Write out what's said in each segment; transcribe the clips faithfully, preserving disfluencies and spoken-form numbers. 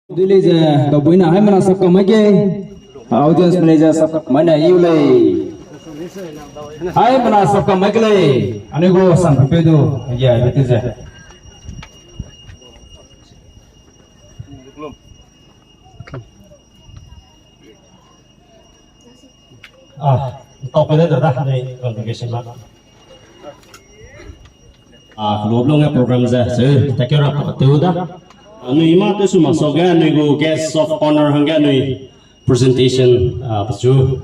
Dui lei ze, tabui na, hai mana sap kam mai ke. Audience me lei ze sap kam mai na iu lei. Hai mana sap kam mai ke lei. Anui gu sang pe du, ya, betu ze. Ah, ntau pe de da, anui congregation ma. Ah, club lung ge program ze, se, take care of, tew da. Anui ma te su ma so ge, anui gu guest of honor hangge anui presentation, ah, pechu,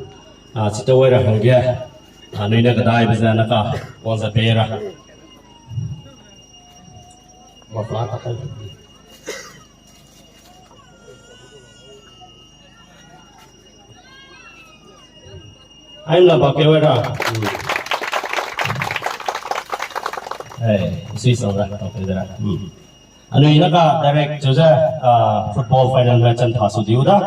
ah, chita wai ra hangge, ah, anui ne kedai be ze na ka, wang ze pe ra. Mafla ta kai. Ai la ba ke wera. Eh, si sa ra, ta ke ra. Hmm. Anui na ka direct chu ze, ah, football final match an tha su diu da.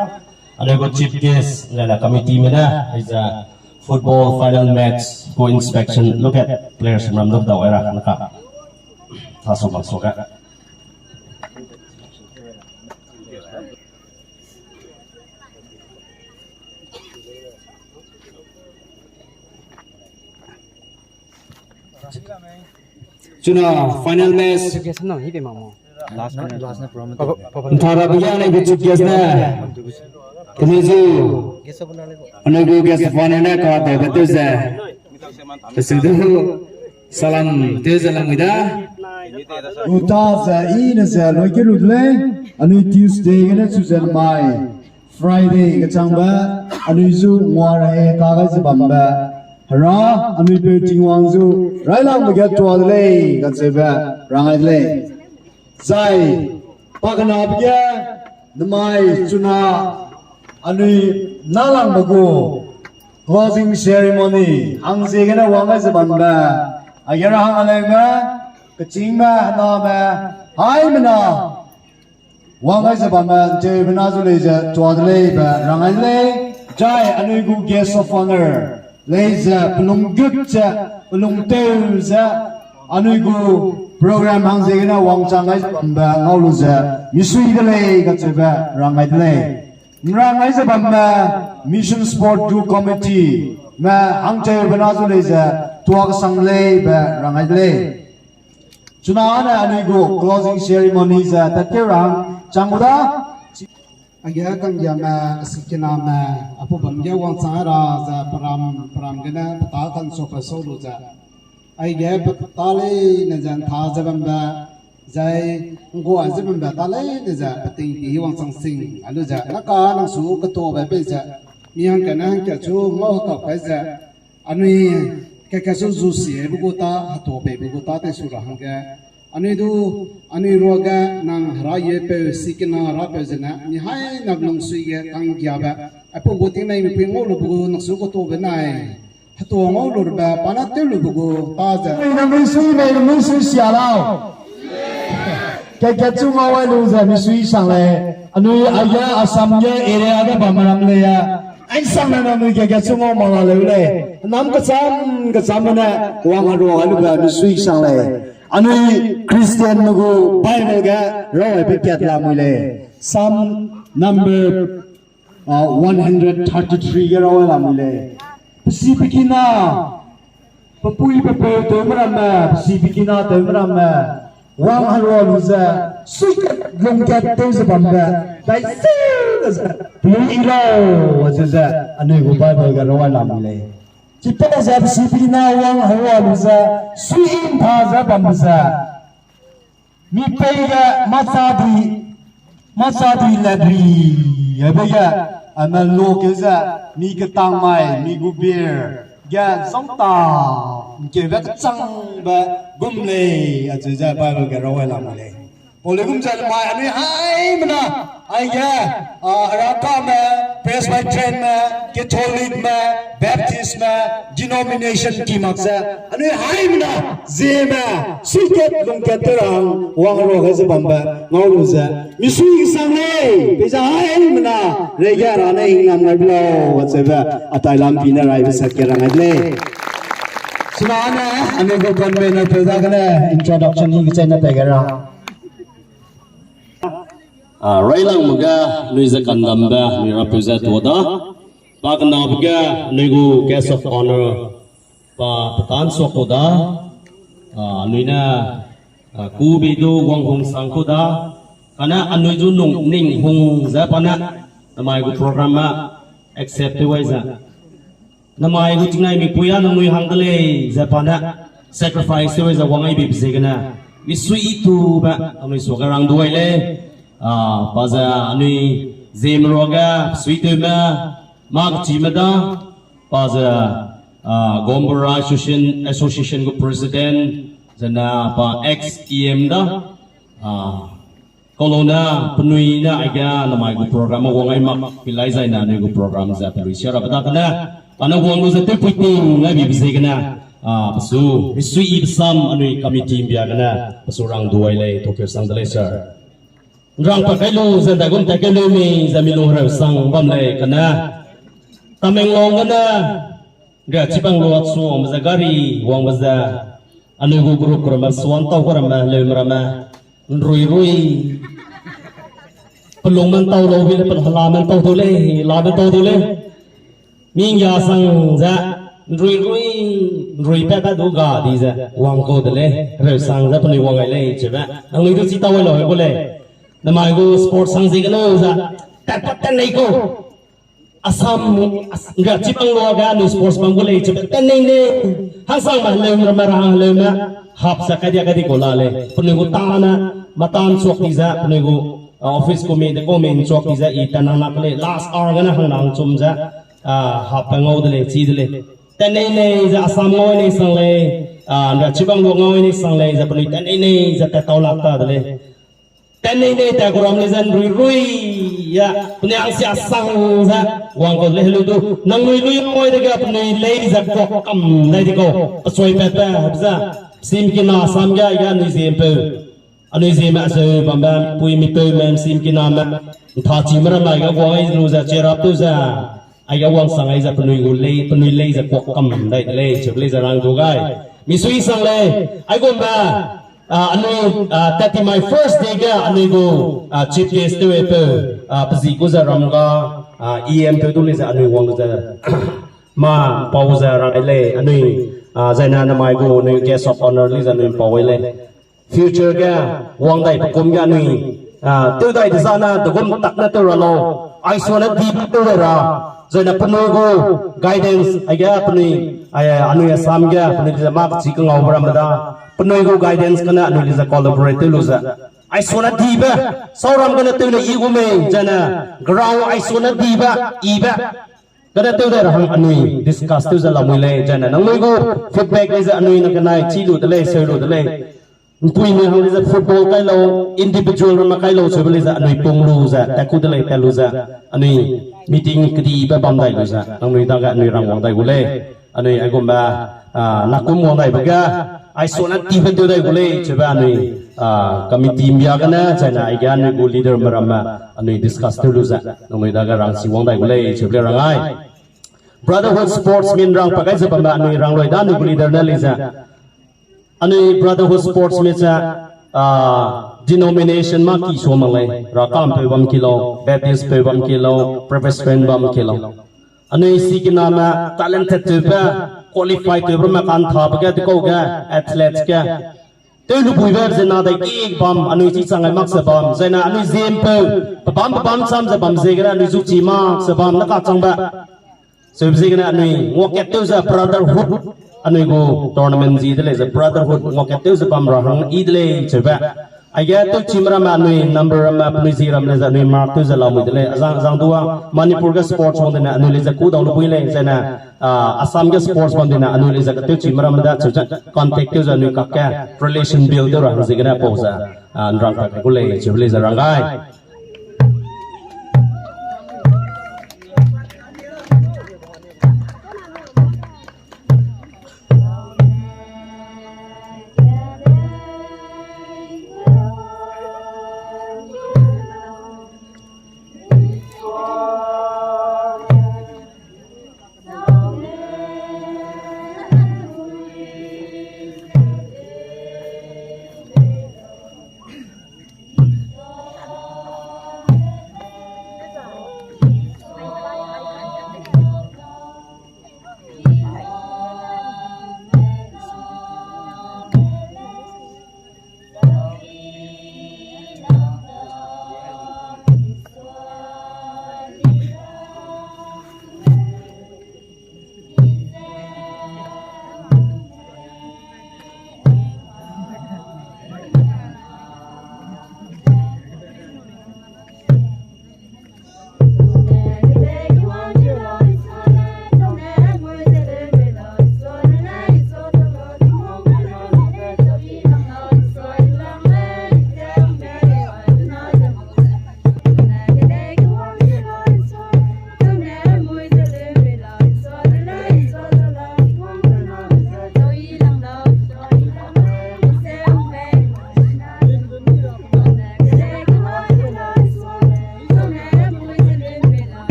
Anui gu chief guest, le la committee me na, is a football final match gu inspection, look at players ram dok da wera na ka. Tha su ma so ga. Chuna final match. Education no, hibe mamo. Last minute. Last minute promo. Papa, papa. Nthara bia ne gu chief guest ne. Kami zu. Anui gu guest of honor ne ka de betu ze. Kesidu salam tew ze lamui da. Uta ze i ne ze loi ke ru de lei, anui Tuesday gene chu ze mai. Friday kechangbe, anui zu ngua ra e ka gai ze bambe. Hera, anui peu Tingwang zu, railangbe ge tua de lei, kacheube, rangai de lei. Zai, pa kenabe ge, nemai chuna, anui nalangbe gu, closing ceremony, hangziegene wang gai ze bambe, aige ra hang aleume, kechîngme, hename, haimena, wang gai ze bamme, nteube na zu lei ze, tua de lei be, rangai de lei, zai anui gu guest of honor, lei ze, pelung gut ze, pelung tew ze, anui gu program hangziegene wangchang gai ze bambe, ngau lu ze, misui de lei, kacheube, rangai de lei. Nrangai ze bamme, Mission Sport gu committee, me hangteube na zu lei ze, tua kesang lei be, rangai de lei. Chuna ne anui gu closing ceremony ze tatkeu ra hang chang gu da. Aige kanggiame, sikiname, apu bam ge wangchang ra ze peram, peram gene peta kanso pe sau lu ze. Aige peta leine ze ntha ze bambe, zai ngua ze bambe ta leine ze peting pi wangchang sing, alu ze, naka nang su ketobe pei ze, mi hangkane hangke chu ngau kap kai ze, anui keke su zu siebe gu ta, heto peibe gu ta tei su ra hangge. Anui du, anui ruage nang hera yepeu, sikina rapeu zene, mi hai nak lungsui ge kanggiabe. Aipau gu tingnai mipui ngau lube gu nang su ketobe nai. Heto ngau lube, pa na tew lube gu ta ze. Nang misui mei, nang misui sia lau. Keke chu ngau ai lu ze misui sang lei. Anui aige Assam ge area ge bam ram lei ya. Ai sang ne nangnui keke chu ngau mak la leu lei. Nam kecham, kecham ne wang herua gai lube misui sang lei. Anui Christianme gu Bible ge rawaibe kat lamui lei. Psalm number, ah, one hundred thirty-three ge rawai lamui lei. Pesi pekina, pepui pepeu tewme ramme, pesi pekina tewme ramme, wang herua lu ze, suikat lungkat tew ze bambe, dai se ze, pelui i lau, ze ze, anui gu Bible ge rawai lamui lei. Chipau ze pesi pekina wang herua lu ze, sui ntha ze bambe ze, mi pei ge mâ cha dui, mâ cha dui ladri, hebe ge, ame lo keu ze, mi ketang mai, mi gu beer, ge zangta, nkeube kechangbe gum lei, acheu ze Bible ge rawai lamui lei. Pau lei gum ze mai, anui haimena, aige, ah, Herakame, Presbyterianme, Catholicme, Baptistme, denomination ki mak ze, anui haimena, Zeme, suikat lungkat te rang, wang herua gai ze bambe, ngau lu ze, misui kesang lei, peize haimena, reige Hera ne hingnam gai be lau, kacheube, atai lampi ne raibe sat ke rangai de lei. Chuna ne, anui gu convener peu dagene introduction hi kechaine pei gai ra. A, railangme ge anui ze kandambe, anui rapeu ze tuâ da. Pa kenabe ge anui gu guest of honour, pa petan suak ku da. A, anui ne, a, kubi du wang hung sang ku da. Kane anui zu nung ning hung ze pa ne, namai gu program ma accept tew wai ze. Namai gu tingnai mipui a nangnui hang de lei ze pa ne sacrifice tew ze wang ai bibe ziegene, misui itube nangnui suage rang duai lei. A, pa ze anui Zeme ruage suitewme, mâ kechime da, pa ze, a, Gombura Association, Association gu president, zene pa ex E M da, a, Kalo ne, penui ne aige namai gu program wang ai mak pilai zai ne anui gu program ze pelui sia rabe da kane, pa ne wang lu ze tewpui ting ngai bibe ziegene, a, pesu, misui i besam anui committee mbia gene, pesu rang duai lei, tokeu sang de lei sir. Nrang pa kai lu ze ndaigum ta keu leu mi ze mi lung hereu sang bam lei kane. Tamenglong gene, ga chibang lu atsu wangbe ze gari wangbe ze, anui gu group ramme, suan tau ramme, leume ramme, nrui rui. Pelungme ntau lau bi le, pelame ntau du lei, lame ntau du lei. Mingya sang ze, nrui rui, nrui pat pat du ga di ze, wang kau de lei, reu sang ze penui wang gai lei, chebe. Nangnui du chi tau ai lau gu lei. Namai gu sports sang ziegene ze, tat pat tat nei kau. Assam, as-, nga chibang luage anui sports bam gu lei, chebe tat nei nei. Hangsangme heleume ramme ra hang heleume, hap ze kai dia kai di kau la lei. Penui gu tane, matan chuak di ze, penui gu, a, office gu mi, de gu mi chuak di ze, i tat nang nak lei. Last hour gene hang nang chum ze, a, hap pe ngau de lei, chi de lei. Tat nei nei ze Assam ngau nei sang lei, a, nga chibang lu ngau nei sang lei, ze penui tat nei nei ze tat tau lak ta de lei. Tat nei nei tat gu ram lei ze nrui rui, ya, penui hangsia sang ze, wang kau de lei helu du, nangnui lui ngau dege penui lei ze kuak kam dai di kau, pesuai pat pat, ze, sim kina Assam ge, ya, anui Zeme peu. Anui Zeme aseu bambe, pui mipeume, sim kiname, ntha chime ramme, aige wang ai lu ze, cherap tew ze, aige wang sang ai ze penui gu lei, penui lei ze kuak kam dai de lei, chebe lei ze rang du gai. Misui sang lei, aigumbe, a, anui, a, thirty my first day ge, anui gu, a, chief guest tew e peu, a, pezi gu ze ram ga, a, E M peu du lei ze anui wang ze, ma pau ze rang ai lei, anui, a, zaine namai gu, anui guest of honour lei ze anui pau ai lei. Future ge, wang dai pe kum ge anui, a, tew dai dezane, degum tak ne tew ra lau, aisua ne dibe tew dai ra, zaine penui gu guidance, aige penui, a, anui Assam ge, penui lei ze mâ kechi kengau be ramme da, penui gu guidance kane anui lei ze collaborate tew lu ze. Aisua ne dibe, sauram gene tew ne i gu mei, zaine, ground aisua ne dibe, ibe. Gene tew dai ra hang anui discuss tew ze lamui lei, zaine nangnui gu feedback lei ze anui ne kenai chi lu de lei, seu lu de lei. Npuimi hang lei ze football kai lau, individual ramme kai lau, seube lei ze anui pung lu ze, tat ku de lei, tat lu ze, anui meeting kedibe bam dai lu ze, nangnui dage anui rang wang dai gu lei. Anui aigumbe, a, nakum wang daibe ge, aisua ne dibe tew dai gu lei, chebe anui, a, committee mbia gene, zaine aige anui gu leader me ramme, anui discuss tew lu ze, nangnui dage rangsi wang dai gu lei, chebe lei rang ai. Brotherhood Sportsmen rang pa kai ze bamme anui rang roi da anui gu leader ne lei ze. Anui Brotherhood Sportsmen ze, a, denomination mâ ki sua mak lei, Rakam peu bam ki lau, Baptist peu bam ki lau, Presbyterian bam ki lau. Anui sikiname talented tewbe, qualified tewbe ramme kanthabe ge, dekau ge, athletes ge. Tew lubuibe ze na dai ki bam, anui chi chang ai mak ze bam, zaine anui Zeme peu, pebâm pebâm cham ze bam ziegene anui zu chi mak ze bam, ne kachangbe. Seube ziegene anui nguakat tew ze brotherhood, anui gu tournament zi de lei ze brotherhood nguakat tew ze bam ra hang i de lei, seube. Aige tewchime ramme anui number ramme penui zi ramme lei ze anui mark tew ze lamui de lei. Azang, azang dua Manipur ge sports wang dene anui lei ze kudau lubui lei zene, a, Assam ge sports wang dene anui lei ze ketewchime ramme da cheu ze contact tew ze anui kakge relation build tew ra hang ziegene pau ze, a, nrang kak gu lei, cheu lei ze rang gai.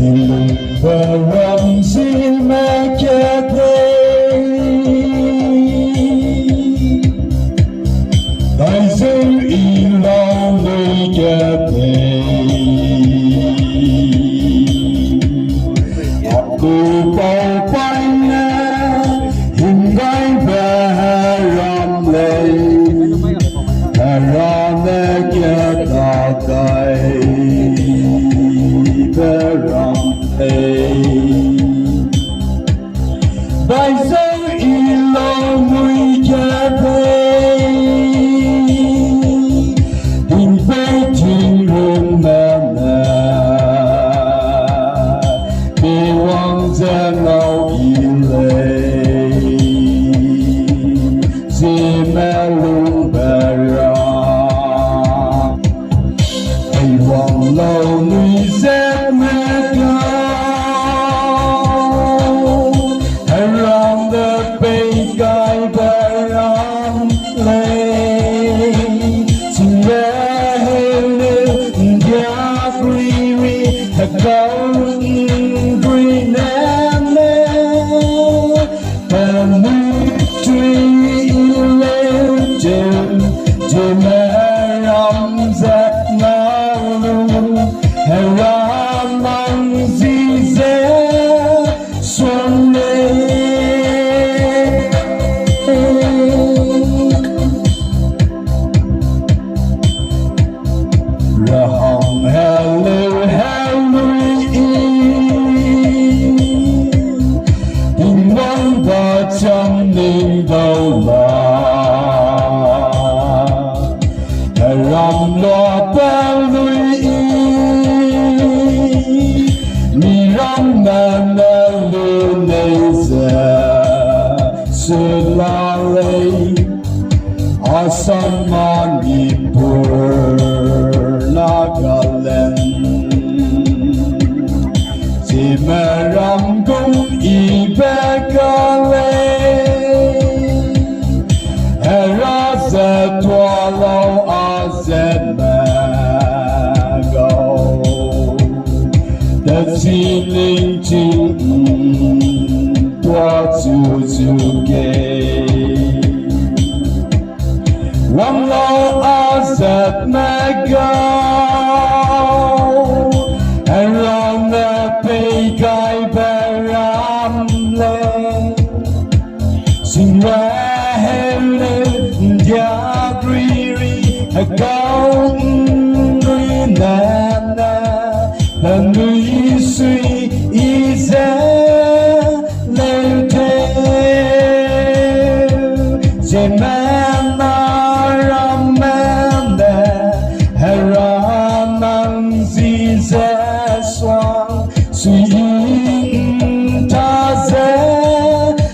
Lungbe ram si me kat lei, daizeu i lau lui kat lei. Aku pau paine himgaibe ram lei, Hera ne kat dai Peram ei. Daizeu i lau lui kat lei, tingpei tingrun ne ne, peiwang ze ngau i lei, Zeme lungbe ram. Peiwang lau lui ze me gau, Hera ne pei gaibe ram lei. Chire heu ne ndia gui ri, hekau gui ne me. Penui chui leu chem, Zeme ram ze ngau lu, Hera nang ji ze suang lei. Rahang heleu helui i, Tingwang ba chang ning dau la. Heram lua pe lui i, mi ramme ne lu nei ze, sela lei. Assam, Manipur, Nagaland, Zeme ram gum i be ka lei. Hera ze tua lau a ze me gau, de si ning ching tua chu chu ge. Wang lau a zat me gau, Hera ne pei gaibe ram lei. Singwaheu ne ndia gui ri, hekau gui ne ne, penui sui i ze leu teu, ziemmena ramme ne, Hera nang ji ze suang, sui i ta ze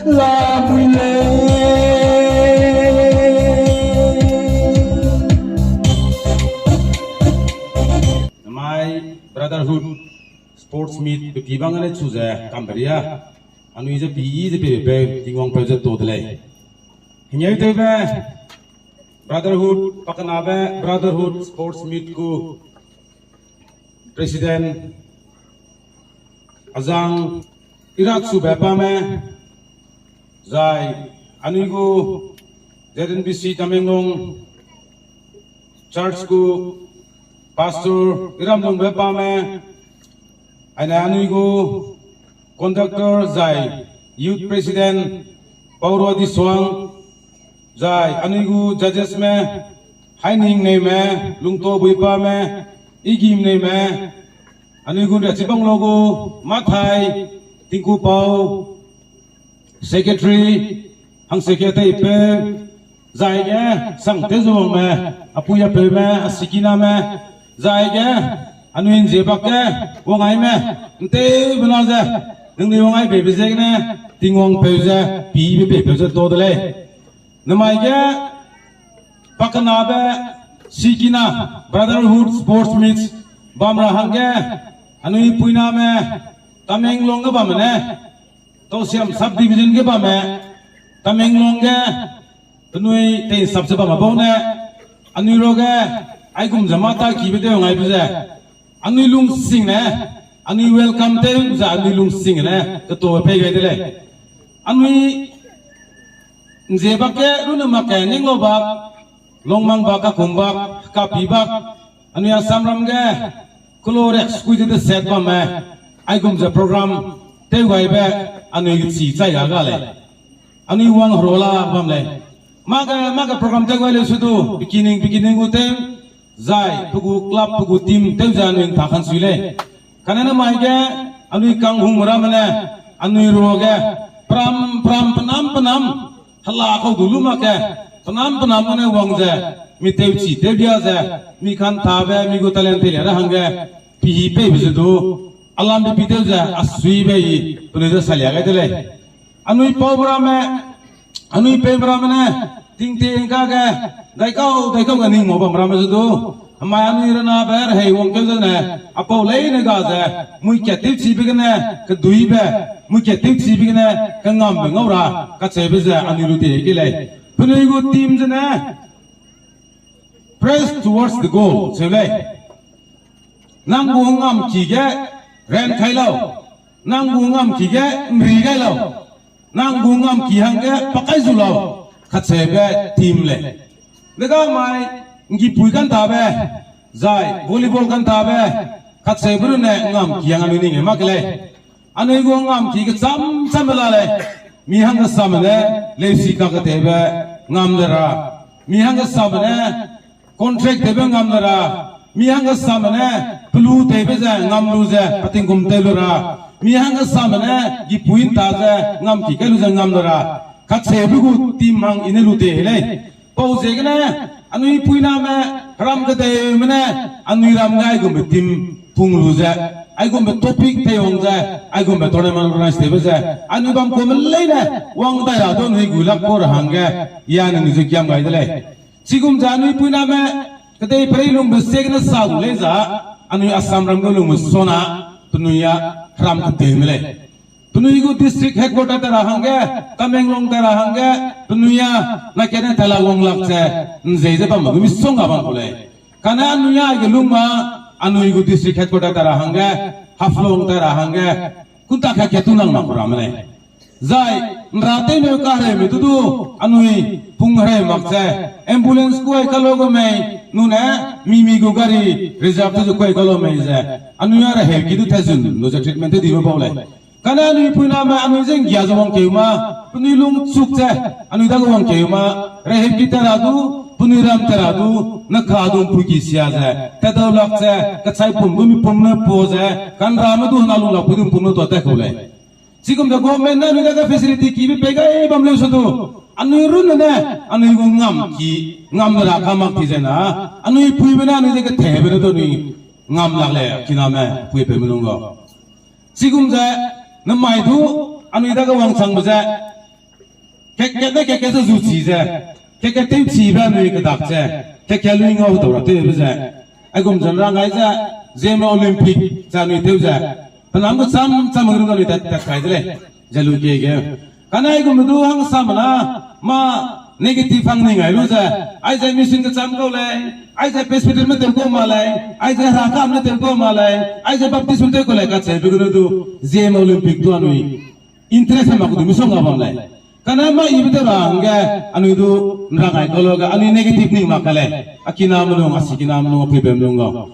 lamui lei. Namai Brotherhood Sports Meet pe pi bang ne chu ze kambe ria, anui ze pi i ze pe pe Tingwang peu ze to de lei. Hengeu tewbe Brotherhood, pakenabe Brotherhood Sports Meet gu President azang Iraksube pame, zai anui gu Z N B C Tamenglong Church gu Pastor Iramlungbe pame, aine anui gu Conductor zai Youth President Paurua Disuang, zai anui gu judgesme, Hainingneime, Lungtobuipame, Igimneime, anui gu Nrachibanglo gu Mathai, Tingkupau, Secretary, hang secretary peu, zaige, Sangtezubangme, Apui Apeume, Asikiname, zaige, anui nzie bak ge, wangaime, ntewbena ze, ningnui wangai beibe ziegene, Tingwang peu ze, pibe peipeu ze to de lei. Namai ge, pakenabe, Sikina, Brotherhood Sports Meet, bam ra hangge, anui puiname, Tamenglong ge bamme ne, Tausiam Subdivision ge bamme, Tamenglong ge, penui tei sap ze bamme bau ne, anui ruage, aigum ze mâ ta kibe tew ngaibe ze, anui lungsingne, Anui welcome tew ze anui lungsing ne ketabe pei gai de lei. Anui nzie bak ge, runne mak ge, ninglau bak, lungmang bak, kakum bak, kapi bak, anui Assam ram ge, kelo rek skui de set bamme, aigum ze program tew gaibe, anui chi chai ga ga lei. Anui wang hero la bam lei. Mâ ge, mâ ge program tew gai leu se du, beginning, beginning gu tew, zai, pe gu club, pe gu team, tew ze anui ntha kan sui lei. Kane namai ge, anui kanghung ramme ne, anui ruage, pram, pram, penam, penam, hela kau du lu mak ge, penam, penam ne wang ze, mi tewchi, tewbia ze, mi kantabe, mi gu talent teilia ra hangge, pihî peibe ze du, alam be pi tew ze, a sui be i, penui ze salia gai de lei. Anui paume ramme, anui peume ramme ne, tingting kage, daikau, daikau ge ning mau bam ramme ze du. Amai anui renabe rehei wangkeu zene, apau leine ga ze, mui kat tewchibe gene, keduibe, mui kat tewchibe gene, kengambe ngau ra, kacheube ze, anui lu te ke lei. Penui gu team zene, press towards the goal, seu lei. Nang gu ngamki ge ran kai lau, nang gu ngamki ge nri gai lau, nang gu ngamki hangge pakai zu lau, kacheube team lei. Dega mai, ngipui kantabe, zai volleyball kantabe, kacheube runne ngamki hang anui ning e mak ke lei. Anui gu ngamki kecham cham la lei. Mi hangge same ne, leusi kaketebe ngam de ra. Mi hangge same ne, contract tewbe ngam de ra. Mi hangge same ne, pelu tewbe ze ngam lu ze, patingkum tew lu ra. Mi hangge same ne, gipui nta ze, ngamki kai lu ze ngam de ra. Kacheube gu team hang i ne lu te lei. Pau ziegene, anui puiname, heram kedeume ne, anui ram ge aigumbe team pung lu ze, aigumbe topic teiwang ze, aigumbe tournament organize tewbe ze, anui bam kume leine, wang dai ra du anui gu lak kau ra hangge, i anui ze kiam gai de lei. Chigum ze anui puiname, kedei perei lungbe ziegene sa gu lei za, anui Assam ram ge lungbe sona, penui a heram kedeume lei. Penui gu district headquarter ta ra hangge, Tamenglong ta ra hangge, penui a, na kene tala wang lak ze, nzei ze bam gu misongga bam ku lei. Kane anui a ge lung ma, anui gu district headquarter ta ra hangge, Haflong ta ra hangge, kunta ka ke tu nang mak ramme lei. Zai, nra tei neu kahereume du du, anui pung hereu mak ze, ambulance kuai kalo gu mei, nune, mi mi gu gari, reserve tew ze kuai kalo mei ze, anui a reheuki du tezun, lu ze treatment tew dibe bau lei. Kane anui puiname anui ze nggia ze wangkeu ma, penui lungchuk ze, anui dage wangkeu ma, reheuki ta ra du, penui ram ta ra du, neka du mpuiki sia ze, tedau lak ze, kechaipum du mipum ne pa ze, kanrame du hena lung lak pui du mpum ne tuâ tat kau lei. Chigum ze government ne anui dage facility kibe pei gai bam leu se du, anui runne ne, anui gu ngamki, ngam ra ka mak ti ze na, anui puibe ne anui ze kethebe ne du anui ngam lak lei, kiname, puipeume lung ga. Chigum ze, namai du, anui dage wangchangbe ze, kekatne kekat ze zuchi ze, kekat tewchibe anui kedak ze, kekat lui ngau dau ra tewbe ze, aigum ze nrangai ze, Zeme Olympic ze anui tew ze, penam kecham cham gu anui tat, tat kai de lei, ze lu kie ge. Kane aigum du hangsamena, mâ negative hang ning ai lu ze, aize mission kecham kau lei, aize Presbyterianme tew kau ma lei, aize Herakame tew kau ma lei, aize Baptistme tew kau lei kacheube gene du, Zeme Olympic du anui interest mak du misongga bam lei. Kane mâ ibe tew ra hangge, anui du nrangai kau lu ge, anui negative ning mak ka lei. A kiname lung, a sikiname lung, a puipeume lung ga.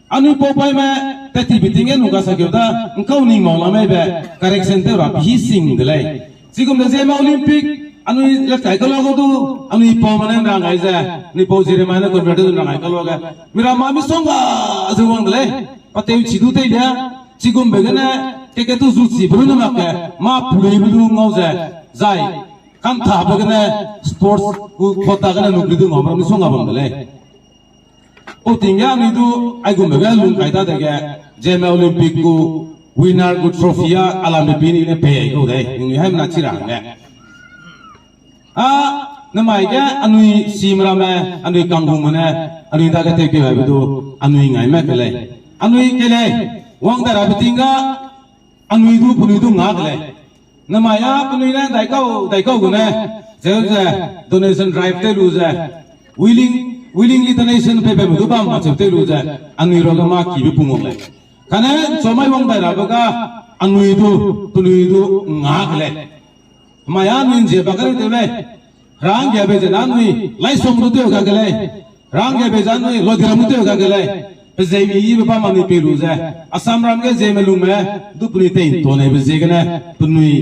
Anui paupaime, tat tibe ting ge nu ga sakeu da, ngkau ning mau la mei be, correction tew ra pehî sing de lei. Chigum ze Zeme Olympic, anui lat kai kau la gu du, anui paume ne nrangai ze, anui pau Jeremiah ne convert tew nrangai kau lu ge, miramme misongga ze wang de lei, pa tewchi du teilia, chigumbe gene, kekat du zuchibe runne mak ge, mâ puibe du ngau ze, zai, kanthabe gene, sports gu quota gene nukri du ngau ra misongga bam de lei. Pau ting ge anui du, aigumbe ge lung kai dadege, Zeme Olympic gu winner gu trophy a alambe pi ni ne pei kau dei, ningnui haimena chi ra hangge. A, namai ge anui sime ramme, anui kanghungme ne, anui dage tewkeu aibe du, anui ngaime ke lei. Anui ke lei, wang da rabe ting ga, anui du, penui du nga ke lei. Namai a penui ne daikau, daikau gene, zeu ze, donation drive tew lu ze, willing, willingly donation pei pei me du bam macheu tew lu ze, anui ruage mâ kibe pung wang lei. Kane ’nchomai wang dai rabe ga, anui du, penui du nga ke lei. Hemai anui ’nzie bak kai tew lei. Heranggiabe ze na anui Laisong du tew ga ke lei. Heranggiabe ze anui Lodiram du tew ga ke lei. Pe Zeme yibe bam anui pei lu ze, Assamram ge Zeme lungme du penui tei ’ntaneibe ziegene, penui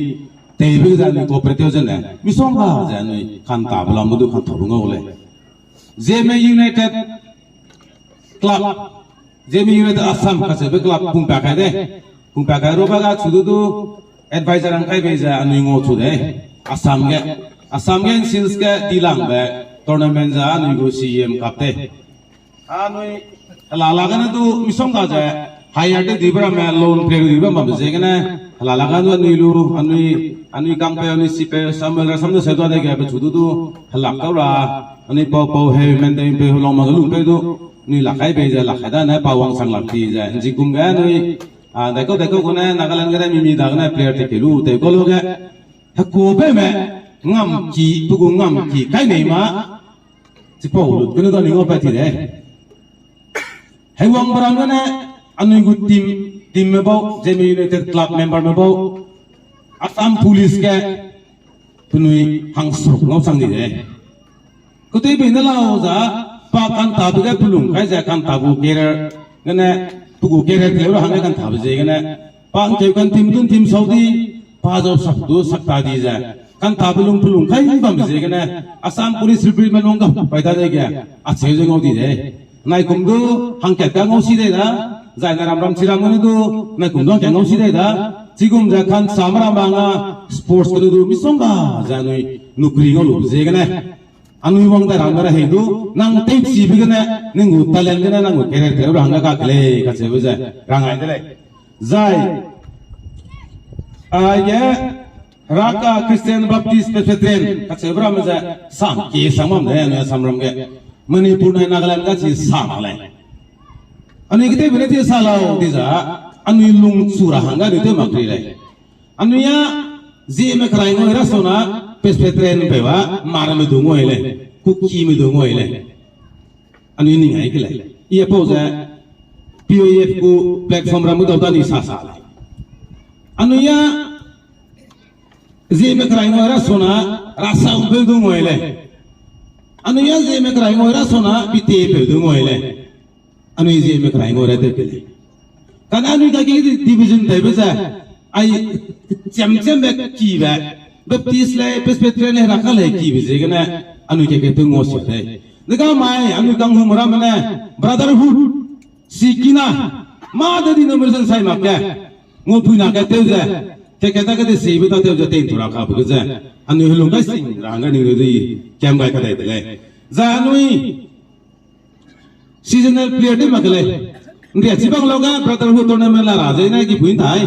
teibe ze anui cooperate tew zene, misongga ze anui kantabe lam du kantau ngau lei. Zeme United Club, Zeme United Assam kacheube club pungpa kai de. Pungpa kai rube ga chu du du advisor hang kai bei ze anui ngau chu de. Assam ge, Assam ge sales ge dilangbe tournament ze anui gu C E M kap de. Anui hela la gene du misongga ze hire tew dibe ramme, loan player dibe bambe ziegene, hela la gene du anui lu, anui, anui kangpeu, anui sipeu, Samuel rasam du seu da dege pechu du du, helak tau ra, anui pau pau heu, mendei peu, helong ma ge lu peu du, anui lak kai bei ze, lak kai dane pa wangchang lak ti ze, nzikum ge anui, a, daikau daikau gene, Nagaland gene, mimi dagene player te ke lu, tew kau lu ge, hekuapeume, ngamki, pe gu ngamki kai nei ma, chipau lut gene da ning ngau pat ti de. Hewangbe ram gene, anui gu team, teamme bau, Zeme United Club memberme bau, Assam Police ge, penui hangseruk ngau chang di de. Kutewbe ne lau za, pa kantabe ge pelung kai ze kanta gu career gene, pe gu career teleu ra hangge kantabe ziegene, pa ’ngkeu kan team dun team sau di, pa zau sak du sak ta di ze, kantabe lung pelung kai bambe ziegene, Assam Police Recruitment wang ga pai dadege, acheu ze ngau di de. Naikum du hangkat ka ngau si dei da, zai na ram ram chiram gene du, naikum du hangkat ngau si dei da, chigum ze kansa meram ba nga, sports gene du misongga ze anui nukri ngau lu ziegene, anui wang dai ramme ra hei du, nang tewchibe gene, nang gu talent gene, nang gu career tew ra hangge ka ke lei kacheube ze, rang ai de lei. Zai, aige, Raka Christian Baptist Presbyterian kacheube ramme ze, sam ki sam bam de, anui Assamram ge. Manipur nai Nagaland ga chi sa mak lei. Anui ketewbe ne chi sa lau di za, anui lungchu ra hangge anui tew mak ri lei. Anui a, Zeme kerai ngau ra sona, Presbyterian peu a, maramme du ngau lei, Kukime du ngau lei. Anui ning ai ke lei. I apau ze, P O F gu platform ramme dau da ni sa sa lei. Anui a, Zeme kerai ngau ra sona, Rasampeu du ngau lei. Anui a Zeme kerai ngau ra sona, Pitepeu du ngau lei. Anui Zeme kerai ngau ra tew ke lei. Kane anui kaki division tewbe ze, ai chiam chiambe kibe, Baptist lei, Presbyterian lei, Raka lei kibe ziegene, anui kaki tew ngau sia lei. Dega mai, anui kanghum ramme ne, brotherhood, sikina, mâ de denomination sai mak ge, ngaupui na ke tew ze, keke ta ke de sibe ta tew ze tei ntu ra kabe ge ze, anui helung kai sing ra hangge ning lu di, kiam gai kadai de lei. Zai anui, seasonal player tew mak ke lei. ’Nria chibang lau ge brotherhood tournament la ra ze ne kipui ’nthai.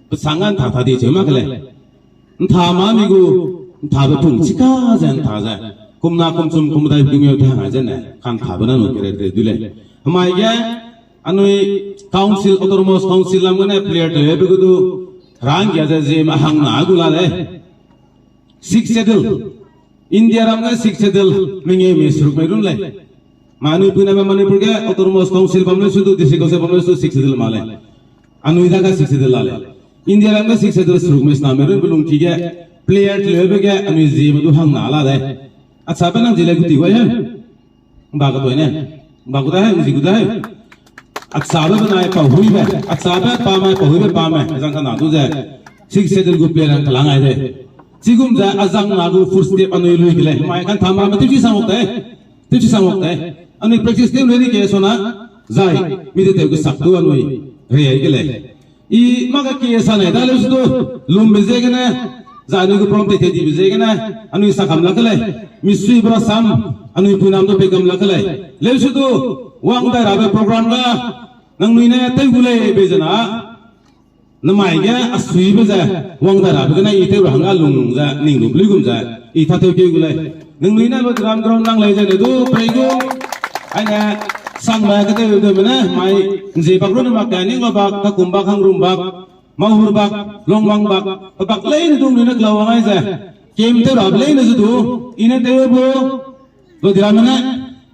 Pesang ga ’ntha ta di cheu mak ke lei. ’Ntha ma mi gu, ’nthabe pung chika ze ’ntha ze. Kumna kumchum kumdai kumeu te hang ai ze ne, ka'nthabe na nu kere te du lei. Hemai ge, anui council, autonomous council lam gene player tewbe gu du, ranggia ze Zeme hangna gu la lei. Sixth Schedule. India ram ge Sixth Schedule mengeu mi seruk mei run lei. Manipur na Manipur ge Autonomous Council bam lei su du, District Council bam lei su Sixth Schedule ma lei. Anui dage Sixth Schedule la lei. India ram ge Sixth Schedule seruk mei sena mei run pe lungki ge player tewbe ge anui Zeme du hangna la lei. Achabe nang zi lei gu ti gai he. Ba kedoi ne. Ba gu da he, zi gu da he. Achabe benai pahuibe. Achabe pame, pahuibe pame. Azang kana du ze. Sixth Schedule gu player hang kelang ai de. Chigum ze azang na gu footstep anui lui ke lei. Mai ka'ntha ma me tewchi sang wak de. Tewchi sang wak de. Anui practice tew lui ni ke sona. Zai. Mi de tew kesak du anui. Re ai ke lei. I mâ kaki sa nei da leu su du, lumbe ziegene, zai anui gu program tei tei dibe ziegene, anui sa kam lak ke lei, misuibe rasam, anui puinam du pei kam lak ke lei. Leu su du, wang dai rabe program ga, nangnui ne tew gu lei bei zena, namai ge asuibe ze, wang dai rabe gene i tew ra hangge lung ze, ning lu lui gum ze, i tâtew keu gu lei. Nangnui ne Lodiram ground nang lei zene du, pei gu, aine, sangme ketewtewme ne, mai, ’nzie bak runne mak, kaning bak, kakum bak, hangrum bak, mahur bak, longmang bak, pebak leine du nangnui ne kelau wang ai ze, kem tew rabe leine zu du, i ne tew bu, Lodiramme ne,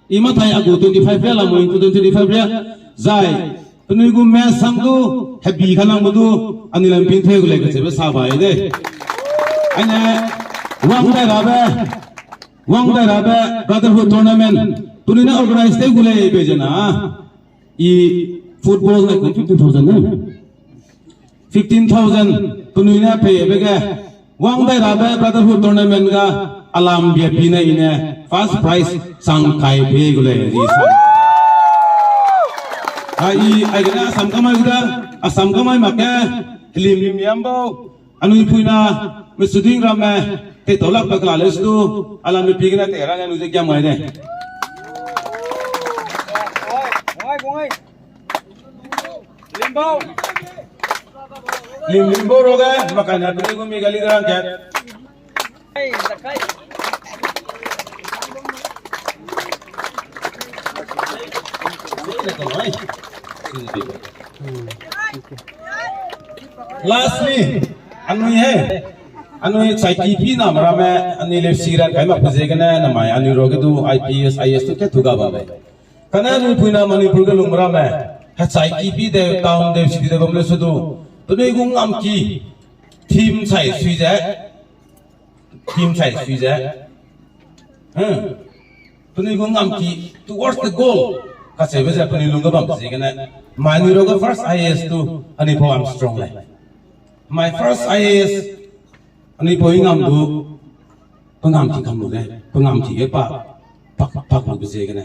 i mathai a gu twenty-five ria lamui, twenty-five ria, zai, Penui gu me sang du, hebi kalangbe du, anui lam pin theu gu lei kacheube sa bai de. Aine, wang dai rabe, wang dai rabe, brotherhood tournament, penui ne organize teu gu lei be zena. I football ne kum fifteen thousand ne. Fifteen thousand penui ne pei be ge, wang dai rabe brotherhood tournament ga alam bia pi ne i ne first prize sang kai pe gu lei di sa. A i, aigene Assam kamai gu da, Assam kamai mak ge, helim lim yam bau, anui puina, mesuding ramme, te tau lak pe ka le su, alam pi gene te ra ne anui ze kiam gai de. Lim lim bau roge, makana kuni gumi gali garang kat. Lastly, anui he, anui chai ki pi na meramme, anui le si ran kai mak pe ziegene, namai anui roge du I P S, I A S tu ke tu ga ba be. Kane anui puina Manipur ge lung meramme, hechai ki pi de, town de, city de bam le su du. Penui gu ngam ki, team chai sui ze, team chai sui ze. Hmm. Penui gu ngam ki, towards the goal. Kacheube ze penui lung ge bam ziegene. Mai anui roge first I A S tu, anui pau am strong le. My first I A S, anui pau i ngam du, pe ngam ki kam lu de, pe ngam ki ge pa, pak, pak lu be ziegene.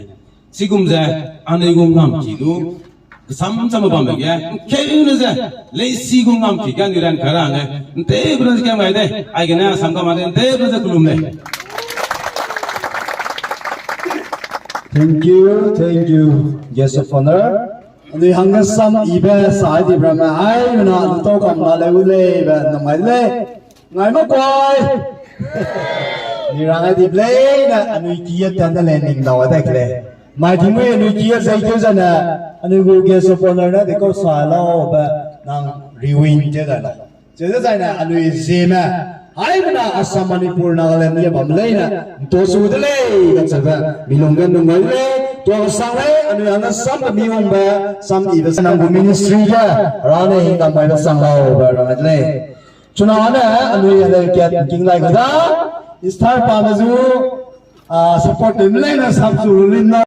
Chigum ze, anui gu ngam ki du, kesam cham bam be ge, nkeu ne ze, leisi gu ngam ki ge anui ran ka ra nge, nte bu ze kiam gai de, aigene Assam kamai de, nte bu ze kelum le. Thank you, thank you, guest of honor. Anui hangge sam ibe sai di ramme, ai, mena, lu tau kam na leu lei be, namai lei. Ngai ma kuai. Ni rang ai di lei ne, anui ki e ten de lei ning dau de lei. Mai di mui anui ki e zai keu zane, anui gu guest of honor ne, de kau sa lau be, nang rewind de da la. Cheze zaine anui Zeme, haimena Assam, Manipur, Nagaland ge bam leine, nto su de lei, kacheube, mi lungge nung gai de lei, tuasang lei, anui hangge sam be mi wangbe, sam ibe se nang gu ministry ge, ra ne hingdam maibe sang lau be rang de lei. Chuna ne, anui heleu kat king lai gu da, Easter pa me zu, ah, support team leine sap su lu lin na.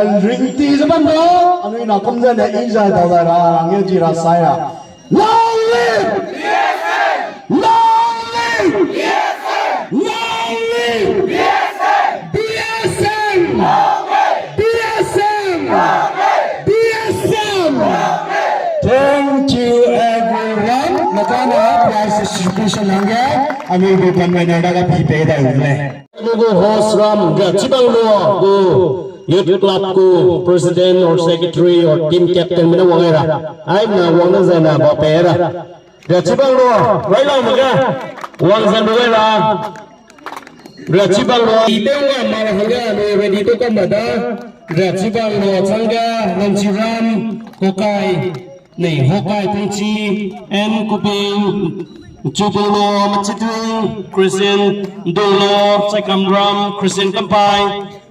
Ringti ze bam da, anui na kum ze ne i zai dau dai ra, nge ji ra sai ra. Long live! Long live! Long live! B S M! B S M! B S M! Thank you everyone. Makana prize distribution hangge, anui gu convener daga pi pei dai u le. Logo host ram, Rachibang Lo gu Youth Club gu president or secretary or team captain mene wang ai ra. Ai na wang na zai na ba pe ra. Rachibang Lo, rai lau mega. Wang zan lu ai ra. Rachibang Lo, i pe wa ma ra hangga, ne ready to come da. Rachibang Lo, changga, Nanchiram, Kokai. Nei, Hokai Pungchi, N Kubing, Chubunglo Machitwing, Christian Dunglo, Chaikamram, Christian Kampai,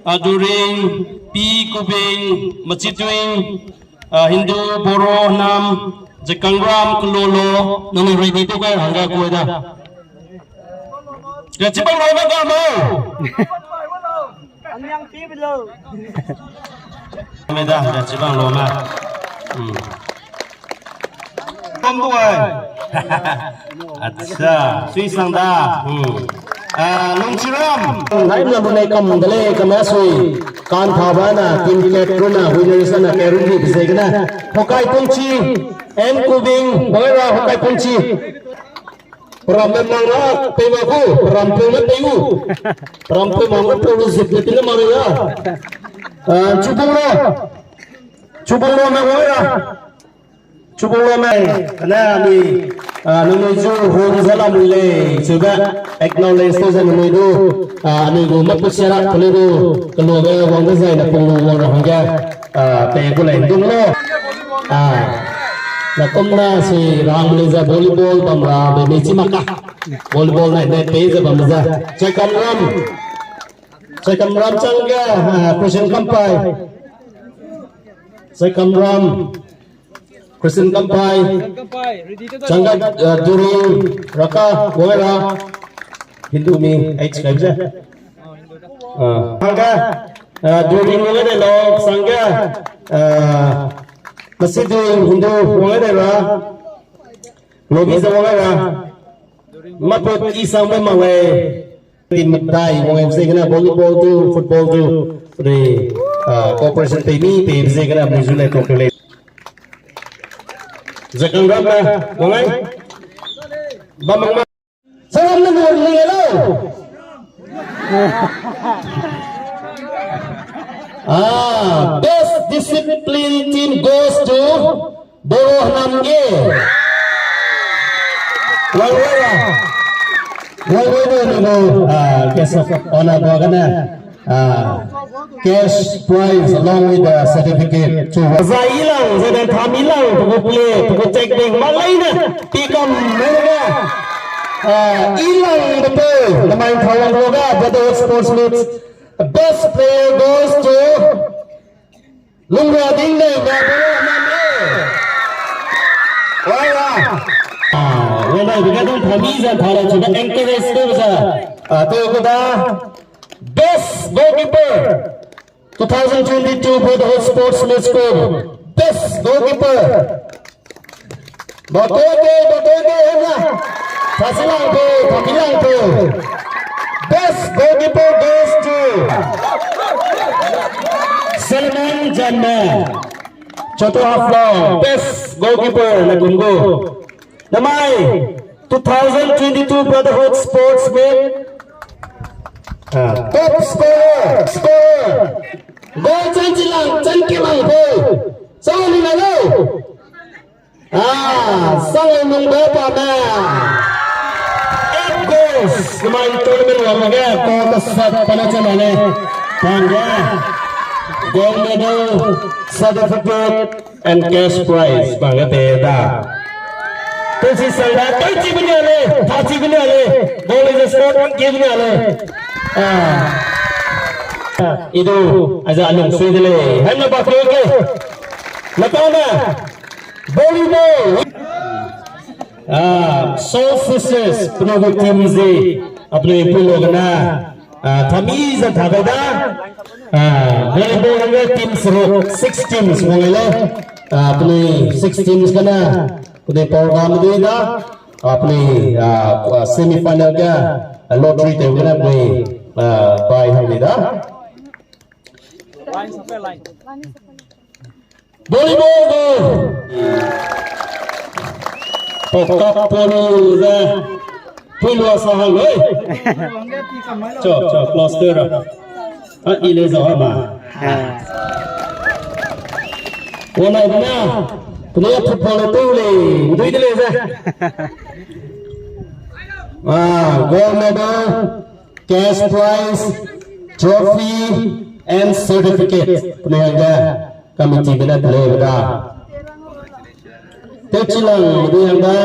Aduring, P Kubing, Machitwing, ah, Hindu, Boro, Nam, Jakangram, Kalolo, nang ready to kai hangga koi da. Rachibang Lo na ga mo. Anang pi belo. Me da, Rachibang Lo ma. Hmm. Kom du ai. Acha, sui sang da. Hmm. Ah, Lungchiram. Nai na bu ne kam de le, kam a sui. Kan tha ba na, team captain na, winners na, ke run di ze gena. Hokai Pungchi, N Kubing, Bangera Hokai Pungchi. Peram me mang na pei ma ku, peram pei me pei u. Peram pei mang na pei u zip de pei na mang ya. Ah, Chubunglo. Chubunglo me wang ra. Chubunglo me, kane anui, ah, nangnui zu hung ze lam le, chube acknowledge to ze nangnui du, ah, anui gu mapu siara pele du, kelo ge wang de zai na pung lu wang ra hangge, ah, pe ku lei dunglo. Ah, na kum na si rang le ze volleyball bam ra be mei chi maka. Volleyball nai ne pe ze bam ze. Chaikamram. Chaikamram changga, ah, Christian Kampai. Chaikamram. Christian Kampai. Changga, ah, During Raka, Wangera. Hindu mi, H kai ze. Ah, Changga, ah, During Wangera lo, Changga, ah, Machitwing Hindu Wangera ra. Lobi ze Wangera. Maput i sang me ma wei. Team medai, wang M C gena volleyball tu, football tu, re, ah, cooperation pei mi, pei M C gena mui zu le to kele. Jakangram na, wang ai. Bamang ma. Salam na mo ni lo. Ah, best discipline team goes to Boro Hanam ge. Wai wai ya. Wai wai wai wai. Ah, guest of honor ba gana. Ah, cash prize along with the certificate. Chu zai lang, zai dan tham lang, tu ko play, tu ko check ding, ma lai na, pi kam, mai na. Ah, i lang de pe, na mai thau lang lo ga, Brotherhood Sports Meet. Best player goes to Lungrading ne, ne, ne, ne, ne. Wai la. Ah, wai la, bika dong thami za thara chu ba encourage to za. Ah, to ko da. Best goalkeeper. Two thousand twenty-two Brotherhood Sports Meet School. Best goalkeeper. Batoke, batoke, hena. Thasilang pe, thamilang pe. Best goalkeeper goes to Salman Janma. Choto Haflong, best goalkeeper na gungo. Namai, two thousand twenty-two Brotherhood Sports Meet. Ah, top scorer, scorer. Goal chan chilang, chan kilang pe. Sangni na lo. Ah, sang nung ba pa na. Eight goals, combined tournament wang ge, ko ka sat pa na chana ne. Pang ge. Gold medal, certificate, and cash prize, pang ge te da. Twenty sang da, twenty bini ale, thirty bini ale, goal is a sport, give bini ale. Ah. Idu, aza alung sui de le. Hai na ba ke ke. Matana. Volleyball. Ah, Soul Sisters, puna go team ze, apne pulo gana. Ah, thami za thabe da. Ah, volleyball hangge team seruk, six teams wang le. Ah, penui six teams gene, penui program dui da, ah, penui, ah, semi final ge, ah, lottery tew gene penui, ah, bai hang di da. Volleyball go. Poktak ponu ze. Pui lua sa hang, oi. Cho, cho, close to ra. A, i le za ma. Wana na. Pui football tu le. Dui de le ze. Ah, gold medal. Cash prize, trophy, and certificate. Penui hangge committee gene pelei da. Tewchilang, penui hangge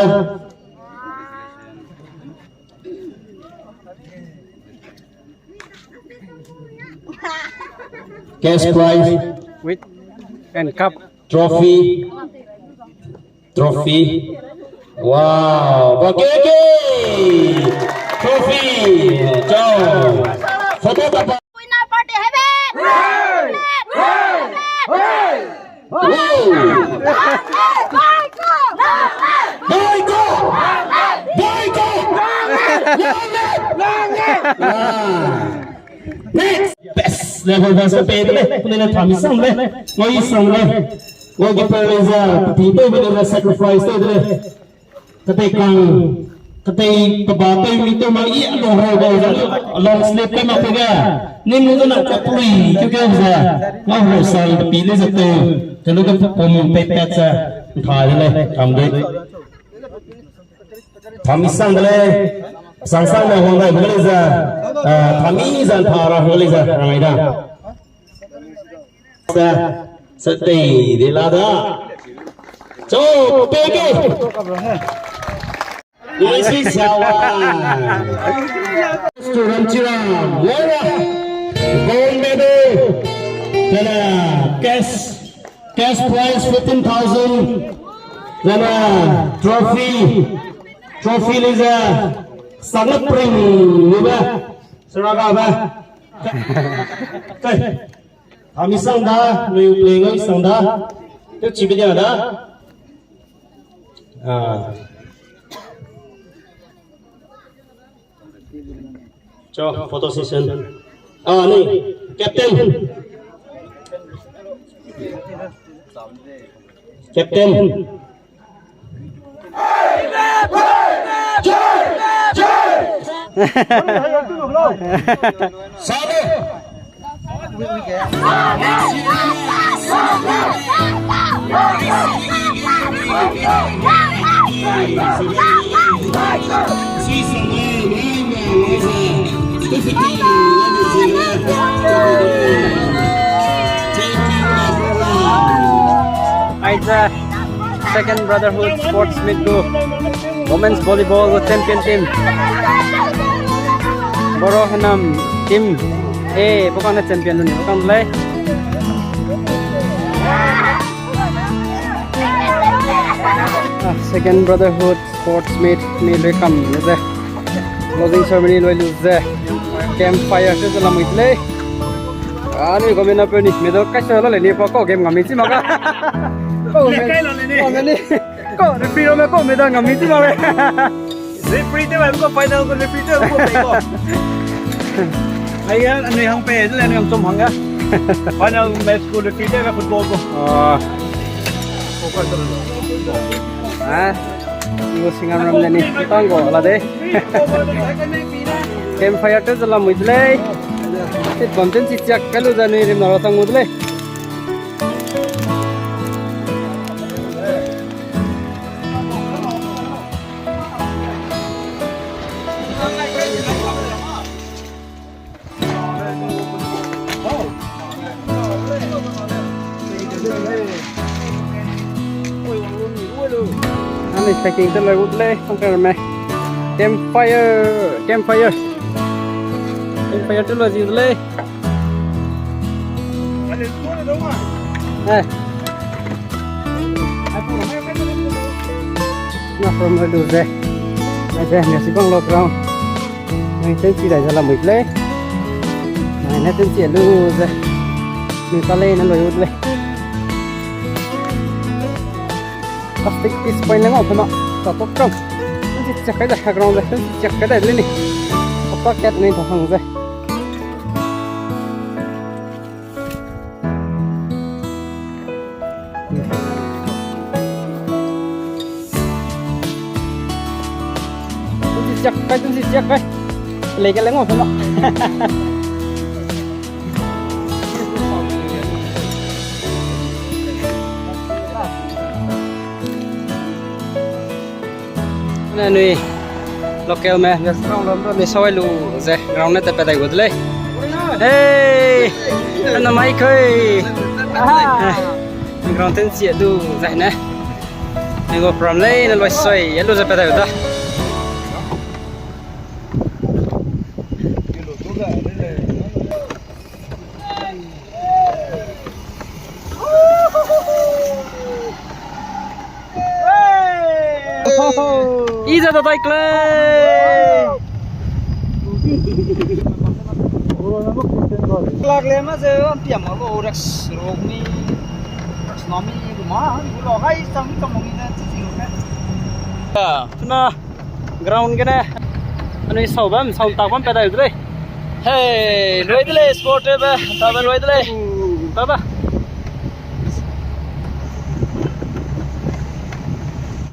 cash prize, with and cup. Trophy. Trophy. Wow. Bakeke. Trophy. Chao. Photo tapa. Winner party heaven. Wow. Baiko. Baiko. Long live. Long live. Long live. Wow. Next, best level dance pe de le, pune le thami sang le, ngoi sang le. Ngoi ki pe le za, ti pe le le sacrifice de le. Kate kang, kate kaba pe mi to ma i long ho ba za, long slip pe ma pe ga. Ni mu na ka pui, ke ke za. Ngau ho sang de pi le za to. Te lu ke pom pe pe za. Tha de le, kam de. Thami sang de lei, sang sang ne wang dai bu de lei ze, eh, thami zan tha ra hang lei ze, rang ai da. Sa, sa tei de la da. Cho, pe ke. Wai si sia wa. Student Chiram, wara. Gold medal. Tena, cash. Cash prize fifteen thousand. Zana trophy. Trophy lei ze. Sangna pring ni ba. Seraga ba. Kai. Ami sang da, lui play ngai sang da. Te chibi dia da. Ah. Cho, photo session. Ah, ni, captain. Captain. Sabe. Aize Second Brotherhood Sports Meet gu Women's Volleyball gu champion team. Boro Hanam team. Eh, bokang na champion lu ni bokang lei. Ah, Second Brotherhood Sports Meet ni lui kam ze. Closing ceremony lui lu ze. Campfire se ze lamui lei. Ah, ni ko mena pe ni medal kai se la le ni pa ko game ngam mi chi ma ga. Ko medal kai la le ni. Ko medal. Ko referee me ko medal ngam mi chi ma le. Referee te ba ko final ko referee te ko pe ko. Ai ya, anui hang pe, le anui hang chom hang ya. Final match ko referee te ba football ko. Ah. Ah. Ngo singan ram le ni, tang go la de. Campfire te ze lamui de lei. Te bam ten chi chiak ka lu ze anui rim na ra tang mu de lei. Ani packing te lei, wood lei, tang ka me. Campfire, campfire. Campfire te lei, wood lei. Eh. Na from lu ze. Ai ze, ne si bang lo ground. Nang chen si dai ze lamui lei. Ai, ne tenchi lu ze. Ni ta lei ne loi u de lei. Plastic piece point le ngau phe ma. Ta tok kam. Tenchi chiak kai da, ground le. Tenchi chiak kai da le ni. Apa kat ni ta hang ze. Tenchi chiak kai, tenchi chiak kai. Lei ke le ngau phe ma. Ne anui local me, ground ram ram ni sawai lu ze ground ne tat pat dai gu de lei. Hey, ana mai koi. Ah, ground tenchi lu zai ne. Ni go from lei ne loi soi, lu ze pat dai gu da. I za da dai kle. Lak le ma ze am piam ma lo raks rok mi, raks na mi, ma, lo hai chang mi chang mi na chi chi lo ke. Ah, tuna ground gene. Anui sau bam, sau tak bam pat dai de lei. Hey, loi de lei, sport be, ta be loi de lei. Ba ba.